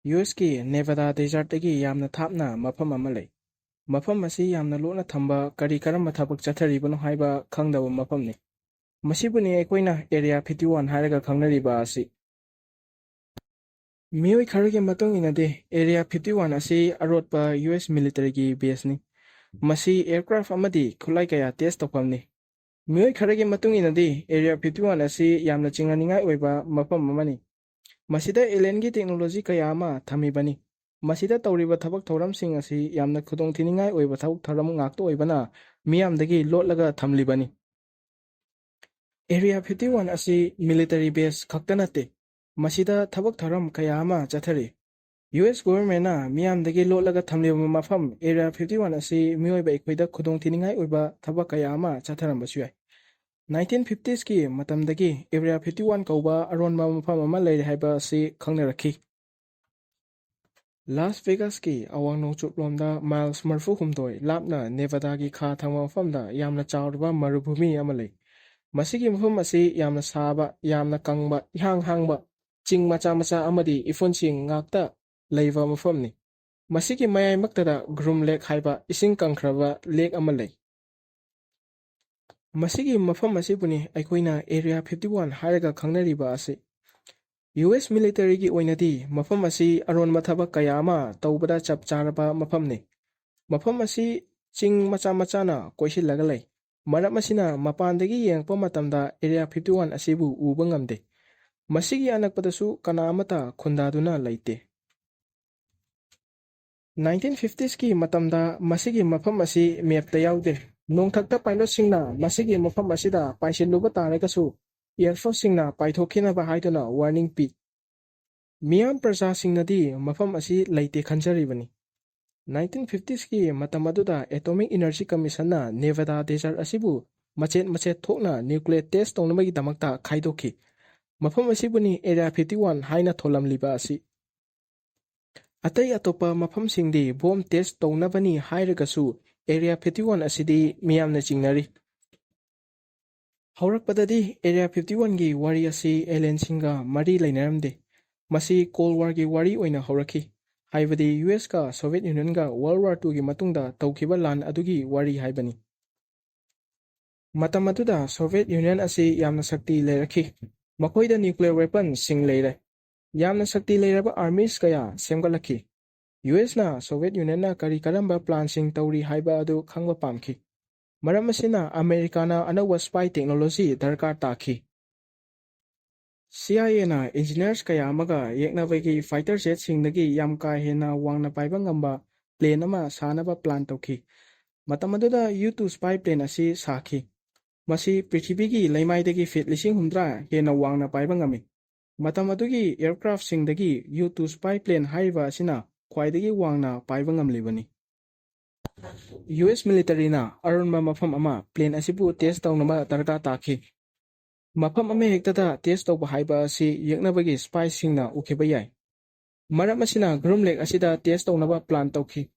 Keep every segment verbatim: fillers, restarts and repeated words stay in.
U ꯑꯦꯁꯀꯤ ꯅꯦꯚꯥꯗꯥ ꯗꯦꯖꯥꯔꯠꯇꯒꯤ ꯌꯥꯝꯅ ꯊꯥꯞꯅ ꯃꯐꯝ ꯑꯃ ꯂꯩ꯫ ꯃꯐꯝ ꯑꯁꯤ ꯌꯥꯝꯅ ꯂꯣꯠꯅ ꯊꯝꯕ, ꯀꯔꯤ ꯀꯔꯝꯕ ꯊꯕꯛ ꯆꯠꯊꯔꯤꯕꯅꯣ ꯍꯥꯏꯕ ꯈꯪꯗꯕ ꯃꯐꯝꯅꯤ꯫ ꯃꯁꯤꯕꯨꯅꯤ ꯑꯩꯈꯣꯏꯅ ꯑꯦꯔꯤꯌꯥ ꯐꯤꯐꯇꯤ ꯋꯥꯟ ꯍꯥꯏꯔꯒ ꯈꯪꯅꯔꯤꯕ ꯑꯁꯤ꯫ ꯃꯤꯑꯣꯏ ꯈꯔꯒꯤ ꯃꯇꯨꯡ ꯏꯟꯅꯗꯤ ꯑꯦꯔꯤꯌꯥ ꯐꯤꯐꯇꯤ ꯋꯥꯟ ꯑꯁꯤ ꯑꯔꯣꯠꯄ ꯌꯨ ꯑꯦꯁ ꯃꯤꯂꯤꯇꯔꯤꯒꯤ ꯕꯦꯁꯅꯤ꯫ ꯃꯁꯤ ꯑꯦꯌꯔꯀ꯭ꯔꯥꯐ ꯑꯃꯗꯤ ꯈꯨꯠꯂꯥꯏ ꯀꯌꯥ ꯇꯦꯁ ꯇꯧꯐꯝꯅꯤ꯫ ꯃꯤꯑꯣꯏ ꯈꯔꯒꯤ ꯃꯇꯨꯡ ꯏꯟꯅꯗꯤ ꯑꯦꯔꯤꯌꯥ ꯐꯤꯐꯇꯤ ꯋꯥꯟ ꯑꯁꯤ ꯌꯥꯝꯅ ꯆꯤꯡꯅꯅꯤꯡꯉꯥꯏ ꯑꯣꯏꯕ ꯃꯐꯝ ꯑꯃꯅꯤ꯫ ꯃꯁꯤꯗ ꯑꯦꯂꯤꯌꯟꯒꯤ ꯇꯦꯛꯅꯣꯂꯣꯖꯤ ꯀꯌꯥ ꯑꯃ ꯊꯝꯃꯤꯕꯅꯤ꯫ ꯃꯁꯤꯗ ꯇꯧꯔꯤꯕ ꯊꯕꯛ ꯊꯧꯔꯝꯁꯤꯡ ꯑꯁꯤ ꯌꯥꯝꯅ ꯈꯨꯗꯣꯡꯊꯤꯅꯤꯡꯉꯥꯏ ꯑꯣꯏꯕ ꯊꯕꯛ ꯊꯧꯔꯝ ꯉꯥꯛꯇ ꯑꯣꯏꯕꯅ ꯃꯤꯌꯥꯝꯗꯒꯤ ꯂꯣꯠꯂꯒ ꯊꯝꯂꯤꯕꯅꯤ꯫ ꯑꯦꯔꯤꯌꯥ ꯐꯤꯐꯇꯤ ꯋꯥꯟ ꯑꯁꯤ ꯃꯤꯂꯤꯇꯔꯤ ꯕꯦꯁ ꯈꯛꯇ ꯅꯠꯇꯦ, ꯃꯁꯤꯗ ꯊꯕꯛ ꯊꯧꯔꯝ ꯀꯌꯥ ꯑꯃ ꯆꯠꯊꯔꯤ꯫ ꯌꯨ ꯑꯦꯁ ꯒꯣꯚꯔꯟꯃꯦꯟꯅ ꯃꯤꯌꯥꯝꯗꯒꯤ ꯂꯣꯠꯂꯒ ꯊꯝꯂꯤꯕ ꯃꯐꯝ ꯑꯦꯔꯤꯌꯥ ꯐꯤꯐꯇꯤ ꯋꯥꯟ ꯑꯁꯤ ꯃꯤꯑꯣꯏꯕ ꯑꯩꯈꯣꯏꯗ ꯈꯨꯗꯣꯡꯊꯤꯅꯤꯡꯉꯥꯏ ꯑꯣꯏꯕ ꯊꯕꯛ ꯀꯌꯥ ꯑꯃ ꯆꯠꯊꯔꯝꯕꯁꯨ ꯌꯥꯏ꯫ ꯅꯥꯏꯟꯇꯤꯟ ꯐꯤꯐꯇꯤꯁꯀꯤ ꯃꯇꯝꯗꯒꯤ ꯑꯦꯔꯤꯌꯥ ꯐꯤꯐꯇꯤ ꯋꯥꯟ ꯀꯧꯕ ꯑꯔꯣꯟꯕ ꯃꯐꯝ ꯑꯃ ꯂꯩꯔꯦ ꯍꯥꯏꯕ ꯑꯁꯤ ꯈꯪꯅꯔꯛꯈꯤ꯫ ꯂꯥꯁ ꯚꯦꯒꯥꯁꯀꯤ ꯑꯋꯥꯡ ꯅꯣꯡꯆꯨꯞꯂꯣꯝꯗ ꯃꯥꯏꯜꯁ ꯃꯔꯤꯐꯨ ꯍꯨꯝꯗꯣꯏ ꯂꯥꯞꯅ ꯅꯦꯚꯥꯗꯥꯒꯤ ꯈꯥ ꯊꯪꯕ ꯃꯐꯝꯗ ꯌꯥꯝꯅ ꯆꯥꯎꯔꯕ ꯃꯔꯨꯚꯨꯃꯤ ꯑꯃ ꯂꯩ꯫ ꯃꯁꯤꯒꯤ ꯃꯐꯝ ꯑꯁꯤ ꯌꯥꯝꯅ ꯁꯥꯕ, ꯌꯥꯝꯅ ꯀꯪꯕ, ꯏꯍꯥꯡ ꯍꯥꯡꯕ, ꯆꯤꯡ ꯃꯆꯥ ꯃꯆꯥ ꯑꯃꯗꯤ ꯏꯐꯨꯟꯁꯤꯡ ꯉꯥꯛꯇ ꯂꯩꯕ ꯃꯐꯝꯅꯤ꯫ ꯃꯁꯤꯒꯤ ꯃꯌꯥꯏꯃꯛꯇꯗ ꯒ꯭ꯔꯨꯝ ꯂꯦꯛ ꯍꯥꯏꯕ ꯏꯁꯤꯡ ꯀꯪꯈ꯭ꯔꯕ ꯂꯦꯛ ꯑꯃ ꯂꯩ꯫ ꯃꯁꯤꯒꯤ ꯃꯐꯝ ꯑꯁꯤꯕꯨꯅꯤ ꯑꯩꯈꯣꯏꯅ ꯑꯦꯔꯤꯌꯥ ꯐꯤꯐꯇꯤ ꯋꯥꯟ ꯍꯥꯏꯔꯒ ꯈꯪꯅꯔꯤꯕ ꯑꯁꯤ꯫ ꯌꯨ ꯑꯦꯁ ꯃꯤꯂꯤꯇꯔꯤꯒꯤ ꯑꯣꯏꯅꯗꯤ ꯃꯐꯝ ꯑꯁꯤ ꯑꯔꯣꯟꯕ ꯊꯕꯛ ꯀꯌꯥ ꯑꯃ ꯇꯧꯕꯗ ꯆꯞ ꯆꯥꯔꯕ ꯃꯐꯝꯅꯤ꯫ ꯃꯐꯝ ꯑꯁꯤ ꯆꯤꯡ ꯃꯆꯥ ꯃꯆꯥꯅ ꯀꯣꯏꯁꯤꯜꯂꯒ ꯂꯩ꯫ ꯃꯔꯝ ꯑꯁꯤꯅ ꯃꯄꯥꯟꯗꯒꯤ ꯌꯦꯡꯉꯛꯄ ꯃꯇꯝꯗ ꯑꯦꯔꯤꯌꯥ ꯐꯤꯐꯇꯤ ꯋꯥꯟ ꯑꯁꯤꯕꯨ ꯎꯕ ꯉꯝꯗꯦ꯫ ꯃꯁꯤꯒꯤ ꯑꯅꯛꯄꯗꯁꯨ ꯀꯅꯥ ꯑꯃꯠꯇ ꯈꯨꯟꯗꯥꯗꯨꯅ ꯂꯩꯇꯦ꯫ ꯅꯥꯏꯟꯇꯤꯟ ꯐꯤꯐꯇꯤꯁꯀꯤ ꯃꯇꯝꯗ ꯃꯁꯤꯒꯤ ꯃꯐꯝ ꯑꯁꯤ ꯃꯦꯞꯇ ꯌꯥꯎꯗꯦ꯫ ꯅꯣꯡꯊꯛꯇ ꯄꯥꯏꯂꯣꯠꯁꯤꯡꯅ ꯃꯁꯤꯒꯤ ꯃꯐꯝ ꯑꯁꯤꯗ ꯄꯥꯏꯁꯤꯜꯂꯨꯕ ꯇꯥꯔꯒꯁꯨ, ꯑꯦꯌꯔꯐꯣꯔꯁꯁꯤꯡꯅ ꯄꯥꯏꯊꯣꯛꯈꯤꯅꯕ ꯍꯥꯏꯗꯨꯅ ꯋꯥꯔꯅꯤꯡ ꯄꯤ꯫ ꯃꯤꯌꯥꯝ ꯄ꯭ꯔꯖꯥꯁꯤꯡꯅꯗꯤ ꯃꯐꯝ ꯑꯁꯤ ꯂꯩꯇꯦ ꯈꯟꯖꯔꯤꯕꯅꯤ꯫ ꯅꯥꯏꯟꯇꯤꯟ ꯐꯤꯐꯇꯤꯁꯀꯤ ꯃꯇꯝ ꯑꯗꯨꯗ ꯑꯦꯇꯣꯃꯤꯛ ꯏꯅꯔꯖꯤ ꯀꯃꯤꯁꯟꯅ ꯅꯦꯚꯥꯗꯥ ꯗꯦꯖꯥꯔꯠ ꯑꯁꯤꯕꯨ ꯃꯆꯦꯠ ꯃꯆꯦꯠ ꯊꯣꯛꯅ ꯅ꯭ꯌꯨꯀ꯭ꯂꯤꯌꯔ ꯇꯦꯁ ꯇꯧꯅꯕꯒꯤꯗꯃꯛꯇ ꯈꯥꯏꯗꯣꯛꯈꯤ꯫ ꯃꯐꯝ ꯑꯁꯤꯕꯨꯅꯤ ꯑꯦꯔꯤꯌꯥ ꯐꯤꯐꯇꯤ ꯋꯥꯟ ꯍꯥꯏꯅ ꯊꯣꯜꯂꯝꯂꯤꯕ ꯑꯁꯤ꯫ ꯑꯇꯩ ꯑꯇꯣꯞꯄ ꯃꯐꯝꯁꯤꯡꯗꯤ ꯕꯣꯝ ꯇꯦꯁ ꯇꯧꯅꯕꯅꯤ ꯍꯥꯏꯔꯒꯁꯨ, ꯑꯦꯔꯤꯌꯥ ꯐꯤꯐꯇꯤ ꯋꯥꯟ ꯑꯁꯤꯗꯤ ꯃꯤꯌꯥꯝꯅ ꯆꯤꯡꯅꯔꯤ꯫ ꯍꯧꯔꯛꯄꯗꯗꯤ ꯑꯦꯔꯤꯌꯥ ꯐꯤꯐꯇꯤ ꯋꯥꯟꯒꯤ ꯋꯥꯔꯤ ꯑꯁꯤ ꯑꯦꯂꯤꯌꯟꯁꯤꯡꯒ ꯃꯔꯤ ꯂꯩꯅꯔꯝꯗꯦ꯫ ꯃꯁꯤ Cold Warꯒꯤ ꯋꯥꯔꯤ ꯑꯣꯏꯅ ꯍꯧꯔꯛꯈꯤ, ꯍꯥꯏꯕꯗꯤ ꯌꯨ ꯑꯦꯁꯀ ꯁꯣꯚꯤꯌꯦꯠ ꯌꯨꯅꯤꯌꯟꯒ World War Twoꯒꯤ ꯃꯇꯨꯡꯗ ꯇꯧꯈꯤꯕ ꯂꯥꯟ ꯑꯗꯨꯒꯤ ꯋꯥꯔꯤ ꯍꯥꯏꯕꯅꯤ꯫ ꯃꯇꯝ ꯑꯗꯨꯗ ꯁꯣꯚꯤꯌꯦꯠ ꯌꯨꯅꯤꯌꯟ ꯑꯁꯤ ꯌꯥꯝꯅ ꯁꯛꯇꯤ ꯂꯩꯔꯛꯈꯤ꯫ ꯃꯈꯣꯏꯗ nuclear weaponꯁꯤꯡ ꯂꯩꯔꯦ꯫ ꯌꯥꯝꯅ ꯁꯛꯇꯤ ꯂꯩꯔꯕ armies ꯀꯌꯥ ꯁꯦꯝꯒꯠꯂꯛꯈꯤ꯫ ꯌꯨ ꯑꯦꯁꯅ ꯁꯣꯚꯤꯌꯦꯠ ꯌꯨꯅꯤꯌꯟꯅ ꯀꯔꯤ ꯀꯔꯝꯕ planꯁꯤꯡ ꯇꯧꯔꯤ ꯍꯥꯏꯕ ꯑꯗꯨ ꯈꯪꯕ ꯄꯥꯝꯈꯤ꯫ ꯃꯔꯝ ꯑꯁꯤꯅ ꯑꯃꯦꯔꯤꯀꯥꯅ ꯑꯅꯧꯕ spy technology ꯗꯔꯀꯥꯔ ꯇꯥꯈꯤ꯫ ꯁꯤ ꯑꯥꯏ ꯑꯦꯅ engineers ꯀꯌꯥ ꯑꯃꯒ ꯌꯦꯛꯅꯕꯒꯤ fighter jetꯁꯤꯡꯗꯒꯤ ꯌꯥꯝ ꯀꯥ ꯍꯦꯟꯅ ꯋꯥꯡꯅ ꯄꯥꯏꯕ ꯉꯝꯕ plane ꯑꯃ ꯁꯥꯅꯕ plan ꯇꯧꯈꯤ꯫ ꯃꯇꯝ ꯑꯗꯨꯗ U two spy plane ꯑꯁꯤ ꯁꯥꯈꯤ꯫ ꯃꯁꯤ ꯄ꯭ꯔꯤꯊꯤꯕꯤꯒꯤ ꯂꯩꯃꯥꯏꯗꯒꯤ feet ꯂꯤꯁꯤꯡ ꯍꯨꯝꯗ꯭ꯔꯥ ꯍꯦꯟꯅ ꯋꯥꯡꯅ ꯄꯥꯏꯕ ꯉꯝꯃꯤ꯫ ꯃꯇꯝ ꯑꯗꯨꯒꯤ aircraftꯁꯤꯡꯗꯒꯤ U two spy plane ꯍꯥꯏꯔꯤꯕ ꯑꯁꯤꯅ ꯈ꯭ꯋꯥꯏꯗꯒꯤ ꯋꯥꯡꯅ ꯄꯥꯏꯕ ꯉꯝꯂꯤꯕꯅꯤ꯫ ꯌꯨ ꯑꯦꯁ militaryꯅ ꯑꯔꯣꯟꯕ ꯃꯐꯝ ꯑꯃ plane ꯑꯁꯤꯕꯨ test ꯇꯧꯅꯕ ꯗꯔꯀꯥꯔ ꯇꯥꯈꯤ꯫ ꯃꯐꯝ ꯑꯃꯍꯦꯛꯇꯗ test ꯇꯧꯕ ꯍꯥꯏꯕ ꯑꯁꯤ ꯌꯦꯛꯅꯕꯒꯤ spyꯁꯤꯡꯅ ꯎꯈꯤꯕ ꯌꯥꯏ꯫ ꯃꯔꯝ ꯑꯁꯤꯅ Groom Lake ꯑꯁꯤꯗ test ꯇꯧꯅꯕ plan ꯇꯧꯈꯤ꯫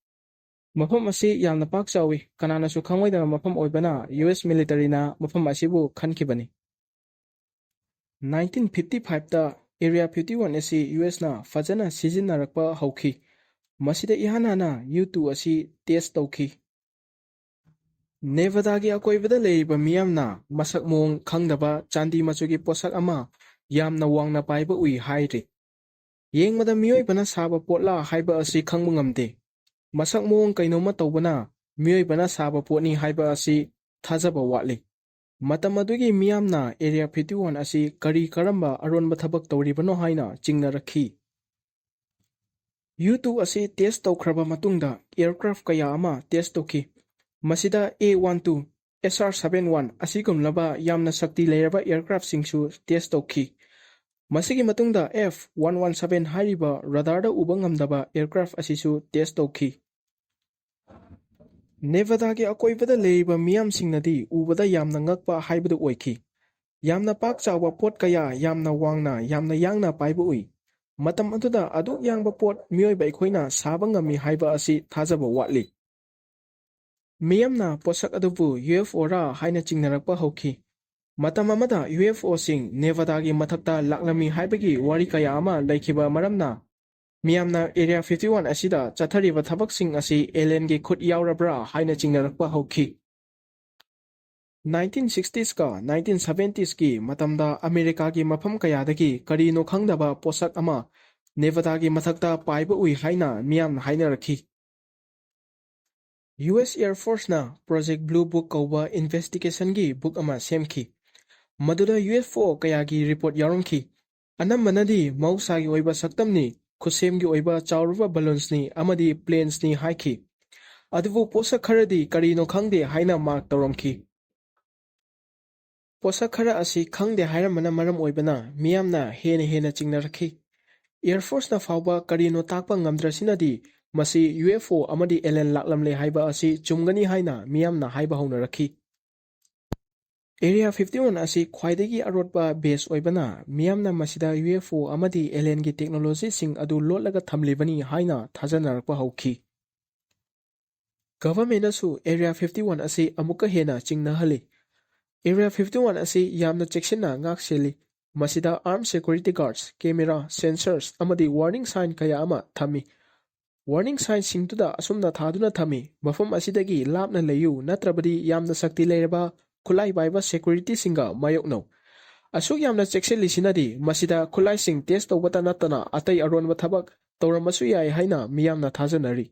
ꯃꯐꯝ ꯑꯁꯤ ꯌꯥꯝꯅ ꯄꯥꯛ ꯆꯥꯎꯏ, ꯀꯅꯥꯅꯁꯨ ꯈꯪꯂꯣꯏꯗꯕ ꯃꯐꯝ ꯑꯣꯏꯕꯅ ꯌꯨ ꯑꯦꯁ militaryꯅ ꯃꯐꯝ ꯑꯁꯤꯕꯨ ꯈꯟꯈꯤꯕꯅꯤ꯫ Nineteen fifty fiveꯇ Area fifty one ꯑꯁꯤ ꯌꯨ ꯑꯦꯁꯅ ꯐꯖꯅ ꯁꯤꯖꯤꯟꯅꯔꯛꯄ ꯍꯧꯈꯤ꯫ ꯃꯁꯤꯗ ꯏꯍꯥꯟ ꯍꯥꯟꯅ U two ꯑꯁꯤ test ꯇꯧꯈꯤ꯫ ꯅꯦꯚꯥꯗꯥꯒꯤ ꯑꯀꯣꯏꯕꯗ ꯂꯩꯔꯤꯕ ꯃꯤꯌꯥꯝꯅ ꯃꯁꯛ ꯃꯑꯣꯡ ꯈꯪꯗꯕ ꯆꯥꯟꯗꯤ ꯃꯆꯨꯒꯤ ꯄꯣꯠꯁꯛ ꯑꯃ ꯌꯥꯝꯅ ꯋꯥꯡꯅ ꯄꯥꯏꯕ ꯎꯏ ꯍꯥꯏꯔꯤ꯫ ꯌꯦꯡꯕꯗ ꯃꯤꯑꯣꯏꯕꯅ ꯁꯥꯕ ꯄꯣꯠꯂꯥ ꯍꯥꯏꯕ ꯑꯁꯤ ꯈꯪꯕ ꯉꯝꯗꯦ꯫ ꯃꯁꯛ ꯃꯑꯣꯡ ꯀꯩꯅꯣꯝꯃ ꯇꯧꯕꯅ ꯃꯤꯑꯣꯏꯕꯅ ꯁꯥꯕ ꯄꯣꯠꯅꯤ ꯍꯥꯏꯕ ꯑꯁꯤ ꯊꯥꯖꯕ ꯋꯥꯠꯂꯤ꯫ ꯃꯇꯝ ꯑꯗꯨꯒꯤ ꯃꯤꯌꯥꯝꯅ Area fifty one ꯑꯁꯤ ꯀꯔꯤ ꯀꯔꯝꯕ ꯑꯔꯣꯟꯕ ꯊꯕꯛ ꯇꯧꯔꯤꯕꯅꯣ ꯍꯥꯏꯅ ꯆꯤꯡꯅꯔꯛꯈꯤ꯫ U two ꯑꯁꯤ test ꯇꯧꯈ꯭ꯔꯕ ꯃꯇꯨꯡꯗ aircraft ꯀꯌꯥ ꯑꯃ test ꯇꯧꯈꯤ꯫ ꯃꯁꯤꯗ A one two, S R seven one ꯑꯁꯤꯒꯨꯝꯂꯕ ꯌꯥꯝꯅ ꯁꯛꯇꯤ ꯂꯩꯔꯕ aircraftꯁꯤꯡꯁꯨ test ꯇꯧꯈꯤ꯫ ꯃꯁꯤꯒꯤ ꯃꯇꯨꯡꯗ F one one seven ꯍꯥꯏꯔꯤꯕ radarꯗ ꯎꯕ ꯉꯝꯗꯕ aircraft ꯑꯁꯤꯁꯨ test ꯇꯧꯈꯤ꯫ ꯅꯦꯚꯥꯗꯥꯒꯤ ꯑꯀꯣꯏꯕꯗ ꯂꯩꯔꯤꯕ ꯃꯤꯌꯥꯝꯁꯤꯡꯅꯗꯤ ꯎꯕꯗ ꯌꯥꯝꯅ ꯉꯛꯄ ꯍꯥꯏꯕꯗꯨ ꯑꯣꯏꯈꯤ꯫ ꯌꯥꯝꯅ ꯄꯥꯛ ꯆꯥꯎꯕ ꯄꯣꯠ ꯀꯌꯥ ꯌꯥꯝꯅ ꯋꯥꯡꯅ, ꯌꯥꯝꯅ ꯌꯥꯡꯅ ꯄꯥꯏꯕ ꯎꯏ꯫ ꯃꯇꯝ ꯑꯗꯨꯗ ꯑꯗꯨꯛ ꯌꯥꯡꯕ ꯄꯣꯠ ꯃꯤꯑꯣꯏꯕ ꯑꯩꯈꯣꯏꯅ ꯁꯥꯕ ꯉꯝꯃꯤ ꯍꯥꯏꯕ ꯑꯁꯤ ꯊꯥꯖꯕ ꯋꯥꯠꯂꯤ꯫ ꯃꯤꯌꯥꯝꯅ ꯄꯣꯠꯁꯛ ꯑꯗꯨꯕꯨ U F Oꯔꯥ ꯍꯥꯏꯅ ꯆꯤꯡꯅꯔꯛꯄ ꯍꯧꯈꯤ꯫ ꯃꯇꯝ ꯑꯃꯗ ꯌꯨ ꯑꯦꯐ ꯑꯣꯁꯤꯡ ꯅꯦꯚꯥꯗꯥꯒꯤ ꯃꯊꯛꯇ ꯂꯥꯛꯂꯝꯃꯤ ꯍꯥꯏꯕꯒꯤ ꯋꯥꯔꯤ ꯀꯌꯥ ꯑꯃ ꯂꯩꯈꯤꯕ ꯃꯔꯝꯅ, ꯃꯤꯌꯥꯝꯅ ꯑꯦꯔꯤꯌꯥ ꯐꯤꯐꯇꯤ ꯋꯥꯟ ꯑꯁꯤꯗ ꯆꯠꯊꯔꯤꯕ ꯊꯕꯛꯁꯤꯡ ꯑꯁꯤ ꯑꯦꯂꯦꯟꯒꯤ ꯈꯨꯠ ꯌꯥꯎꯔꯕ꯭ꯔꯥ ꯍꯥꯏꯅ ꯆꯤꯡꯅꯔꯛꯄ ꯍꯧꯈꯤ꯫ ꯅꯥꯏꯟꯇꯤꯟ ꯁꯤꯛꯁꯇꯤꯁꯀ ꯅꯥꯏꯟꯇꯤꯟ ꯁꯚꯦꯟꯇꯤꯁꯀꯤ ꯃꯇꯝꯗ ꯑꯃꯦꯔꯤꯀꯥꯒꯤ ꯃꯐꯝ ꯀꯌꯥꯗꯒꯤ ꯀꯔꯤꯅꯣ ꯈꯪꯗꯕ ꯄꯣꯠꯁꯛ ꯑꯃ ꯅꯦꯚꯥꯗꯥꯒꯤ ꯃꯊꯛꯇ ꯄꯥꯏꯕ ꯎꯏ ꯍꯥꯏꯅ ꯃꯤꯌꯥꯝꯅ ꯍꯥꯏꯅꯔꯛꯈꯤ꯫ ꯌꯨ ꯑꯦꯁ ꯑꯦꯌꯔ ꯐꯣꯔꯁꯅ ꯄ꯭ꯔꯣꯖꯦꯛ ꯕ꯭ꯂꯨ ꯕꯨꯛ ꯀꯧꯕ ꯏꯟꯚꯦꯁꯇꯤꯒꯦꯁꯟꯒꯤ ꯕꯨꯛ ꯑꯃ ꯁꯦꯝꯈꯤ꯫ ꯃꯗꯨꯗ ꯌꯨ ꯑꯦꯐ ꯑꯣ ꯀꯌꯥꯒꯤ ꯔꯤꯄꯣꯔꯠ ꯌꯥꯎꯔꯝꯈꯤ꯫ ꯑꯅꯝꯕꯅꯗꯤ ꯃꯍꯧꯁꯥꯒꯤ ꯑꯣꯏꯕ ꯁꯛꯇꯝꯅꯤ, ꯈꯨꯠꯁꯦꯝꯒꯤ ꯑꯣꯏꯕ ꯆꯥꯎꯔꯕ ꯕꯂꯨꯟꯁꯅꯤ ꯑꯃꯗꯤ ꯄ꯭ꯂꯦꯟꯁꯅꯤ ꯍꯥꯏꯈꯤ꯫ ꯑꯗꯨꯕꯨ ꯄꯣꯠꯁꯛ ꯈꯔꯗꯤ ꯀꯔꯤꯅꯣ ꯈꯪꯗꯦ ꯍꯥꯏꯅ ꯃꯥꯔꯛ ꯇꯧꯔꯝꯈꯤ꯫ ꯄꯣꯠꯁꯛ ꯈꯔ ꯑꯁꯤ ꯈꯪꯗꯦ ꯍꯥꯏꯔꯝꯕꯅ ꯃꯔꯝ ꯑꯣꯏꯕꯅ ꯃꯤꯌꯥꯝꯅ ꯍꯦꯟꯅ ꯍꯦꯟꯅ ꯆꯤꯡꯅꯔꯛꯈꯤ꯫ ꯑꯦꯌꯔ ꯐꯣꯔꯁꯅ ꯐꯥꯎꯕ ꯀꯔꯤꯅꯣ ꯇꯥꯛꯄ ꯉꯝꯗ꯭ꯔꯁꯤꯅꯗꯤ ꯃꯁꯤ ꯌꯨ ꯑꯦꯐ ꯑꯣ ꯑꯃꯗꯤ ꯑꯦꯂꯦꯟ ꯂꯥꯛꯂꯝꯂꯦ ꯍꯥꯏꯕ ꯑꯁꯤ ꯆꯨꯝꯒꯅꯤ ꯍꯥꯏꯅ ꯃꯤꯌꯥꯝꯅ ꯍꯥꯏꯕ ꯍꯧꯅꯔꯛꯈꯤ꯫ ꯑꯦꯔꯤꯌꯥ ꯐꯤꯐꯇꯤ ꯋꯥꯟ ꯑꯁꯤ ꯈ꯭ꯋꯥꯏꯗꯒꯤ ꯑꯔꯣꯠꯄ ꯕꯦꯁ ꯑꯣꯏꯕꯅ ꯃꯤꯌꯥꯝꯅ ꯃꯁꯤꯗ ꯌꯨ ꯑꯦꯐ ꯑꯣ ꯑꯃꯗꯤ ꯑꯦꯂꯦꯟꯒꯤ ꯇꯦꯛꯅꯣꯂꯣꯖꯤꯁꯤꯡ ꯑꯗꯨ ꯂꯣꯠꯂꯒ ꯊꯝꯂꯤꯕꯅꯤ ꯍꯥꯏꯅ ꯊꯥꯖꯅꯔꯛꯄ ꯍꯧꯈꯤ꯫ ꯒꯚꯔꯟꯃꯦꯟꯅꯁꯨ ꯑꯦꯔꯤꯌꯥ ꯐꯤꯐꯇꯤ ꯋꯥꯟ ꯑꯁꯤ ꯑꯃꯨꯛꯀ ꯍꯦꯟꯅ ꯆꯤꯡꯅꯍꯜꯂꯤ꯫ ꯑꯦꯔꯤꯌꯥ ꯐꯤꯐꯇꯤ ꯋꯥꯟ ꯑꯁꯤ ꯌꯥꯝꯅ ꯆꯦꯛꯁꯤꯟꯅ ꯉꯥꯛ ꯁꯦꯜꯂꯤ꯫ ꯃꯁꯤꯗ ꯑꯥꯔꯝ ꯁꯦꯀ꯭ꯌꯨꯔꯤꯇꯤ ꯒꯥꯔꯗꯁ, ꯀꯦꯃꯦꯔꯥ, ꯁꯦꯟꯁꯔꯁ ꯑꯃꯗꯤ ꯋꯥꯔꯅꯤꯡ ꯁꯥꯏꯟ ꯀꯌꯥ ꯑꯃ ꯊꯝꯃꯤ꯫ ꯋꯥꯔꯅꯤꯡ ꯁꯥꯏꯟꯁꯤꯡꯗꯨꯗ ꯑꯁꯨꯝꯅ ꯊꯥꯗꯨꯅ ꯊꯝꯃꯤ, "ꯃꯐꯝ ꯑꯁꯤꯗꯒꯤ ꯂꯥꯞꯅ ꯂꯩꯌꯨ, ꯅꯠꯇ꯭ꯔꯕꯗꯤ ꯌꯥꯝꯅ ꯁꯛꯇꯤ ꯂꯩꯔꯕ ꯈꯨꯠꯂꯥꯏ ꯄꯥꯏꯕ ꯁꯦꯀ꯭ꯌꯨꯔꯤꯇꯤꯁꯤꯡꯒ ꯃꯥꯌꯣꯛꯅꯧ"꯫ ꯑꯁꯨꯛ ꯌꯥꯝꯅ ꯆꯦꯛꯁꯤꯜꯂꯤꯁꯤꯅꯗꯤ ꯃꯁꯤꯗ ꯈꯨꯠꯂꯥꯏꯁꯤꯡ ꯇꯦꯁ ꯇꯧꯕꯇ ꯅꯠꯇꯅ ꯑꯇꯩ ꯑꯔꯣꯟꯕ ꯊꯕꯛ ꯇꯧꯔꯝꯕꯁꯨ ꯌꯥꯏ ꯍꯥꯏꯅ ꯃꯤꯌꯥꯝꯅ ꯊꯥꯖꯅꯔꯤ꯫